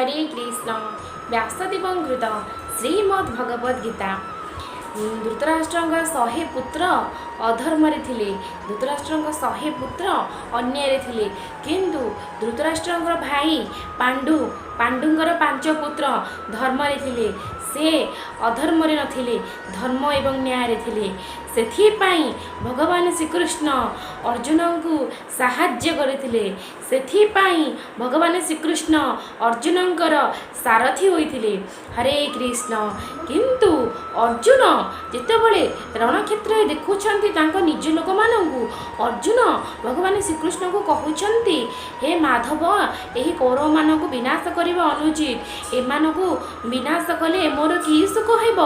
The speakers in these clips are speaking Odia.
ହରେ କୃଷ୍ଣ। ବ୍ୟାସଦେବଙ୍କୃତ ଶ୍ରୀମଦ୍ ଭଗବତ ଗୀତା। ଧୃତରାଷ୍ଟ୍ରଙ୍କ 100 ପୁତ୍ର ଅଧର୍ମରେ ଥିଲେ, ଧୃତରାଷ୍ଟ୍ରଙ୍କ 100 ପୁତ୍ର ଅନ୍ୟାୟରେ ଥିଲେ, କିନ୍ତୁ ଧୃତରାଷ୍ଟ୍ରଙ୍କର ଭାଇ ପାଣ୍ଡୁ, ପାଣ୍ଡୁଙ୍କର ପାଞ୍ଚ ପୁତ୍ର ଧର୍ମରେ ଥିଲେ। ସେ ଅଧର୍ମରେ ନଥିଲେ, ଧର୍ମ ଏବଂ ନ୍ୟାୟରେ ଥିଲେ। ସେଥିପାଇଁ ଭଗବାନ ଶ୍ରୀକୃଷ୍ଣ ଅର୍ଜୁନଙ୍କୁ ସାହାଯ୍ୟ କରିଥିଲେ। ସେଥିପାଇଁ ଭଗବାନ ଶ୍ରୀକୃଷ୍ଣ ଅର୍ଜୁନଙ୍କର ସାରଥି ହୋଇଥିଲେ। ହରେ କୃଷ୍ଣ। କିନ୍ତୁ ଅର୍ଜୁନ ଯେତେବେଳେ ରଣକ୍ଷେତ୍ରରେ ଦେଖୁଛନ୍ତି ତାଙ୍କ ନିଜ ଲୋକମାନଙ୍କୁ, ଅର୍ଜୁନ ଭଗବାନ ଶ୍ରୀକୃଷ୍ଣଙ୍କୁ କହୁଛନ୍ତି, ହେ ମାଧବ, ଏହି କୌରବମାନଙ୍କୁ ବିନାଶ କରିବା ଅନୁଚିତ। ଏମାନଙ୍କୁ ବିନାଶ କଲେ ମୋର କି ସୁଖ ହେବ?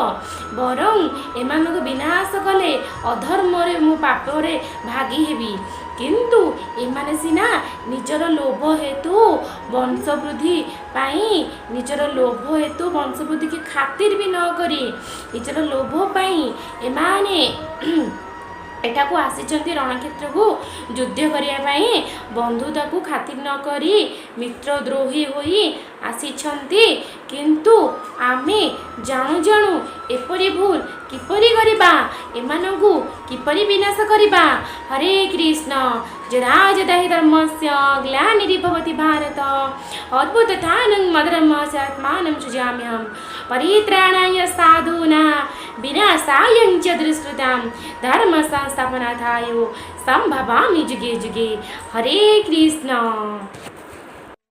ବରଂ ଏମାନଙ୍କୁ ବିନାଶ କଲେ ଅଧର୍ମରେ ମୁଁ ପାପରେ ଭାଗି ହେବି। କିନ୍ତୁ ଏମାନେ ସିନା ନିଜର ଲୋଭ ହେତୁ ବଂଶବୃଦ୍ଧି ପାଇଁ, ନିଜର ଲୋଭ ହେତୁ ବଂଶବୃଦ୍ଧିକି ଖାତିର ବି ନ କରି ନିଜର ଲୋଭ ପାଇଁ ଏମାନେ ଏଠାକୁ ଆସିଛନ୍ତି ରଣକ୍ଷେତ୍ରକୁ ଯୁଦ୍ଧ କରିବା ପାଇଁ। ବନ୍ଧୁତାକୁ ଖାତିର ନ କରି ମିତ୍ରଦ୍ରୋହୀ ହୋଇ ଆସିଛନ୍ତି। କିନ୍ତୁ ଆମେ ଜାଣୁ ଜାଣୁ ଏପରି ଭୁଲ କିପରି କରିବା? ଏମାନଙ୍କୁ କିପରି ବିନାଶ କରିବା? ହରେ କୃଷ୍ଣ। ଯଦା ଯଦା ହି ଧର୍ମସ୍ୟ ଗ୍ଲାନିର୍ଭବତି ଭାରତ, ଅଦ୍ଭୁତଥାନଂ ମଧର୍ମସ୍ୟାତ୍ମାନଂ ସୃଜାମ୍ୟହम्, ପରିତ୍ରାଣାୟ ସାଧୂନା ବିନାଶାୟ ଚ ଦୁଷ୍କୃତାಂ, ଧର୍ମ ସଂସ୍ଥାପନାର୍ଥାୟ ସମ୍ଭବାମି ଯୁଗେ ଯୁଗେ। ହରେ କୃଷ୍ଣ।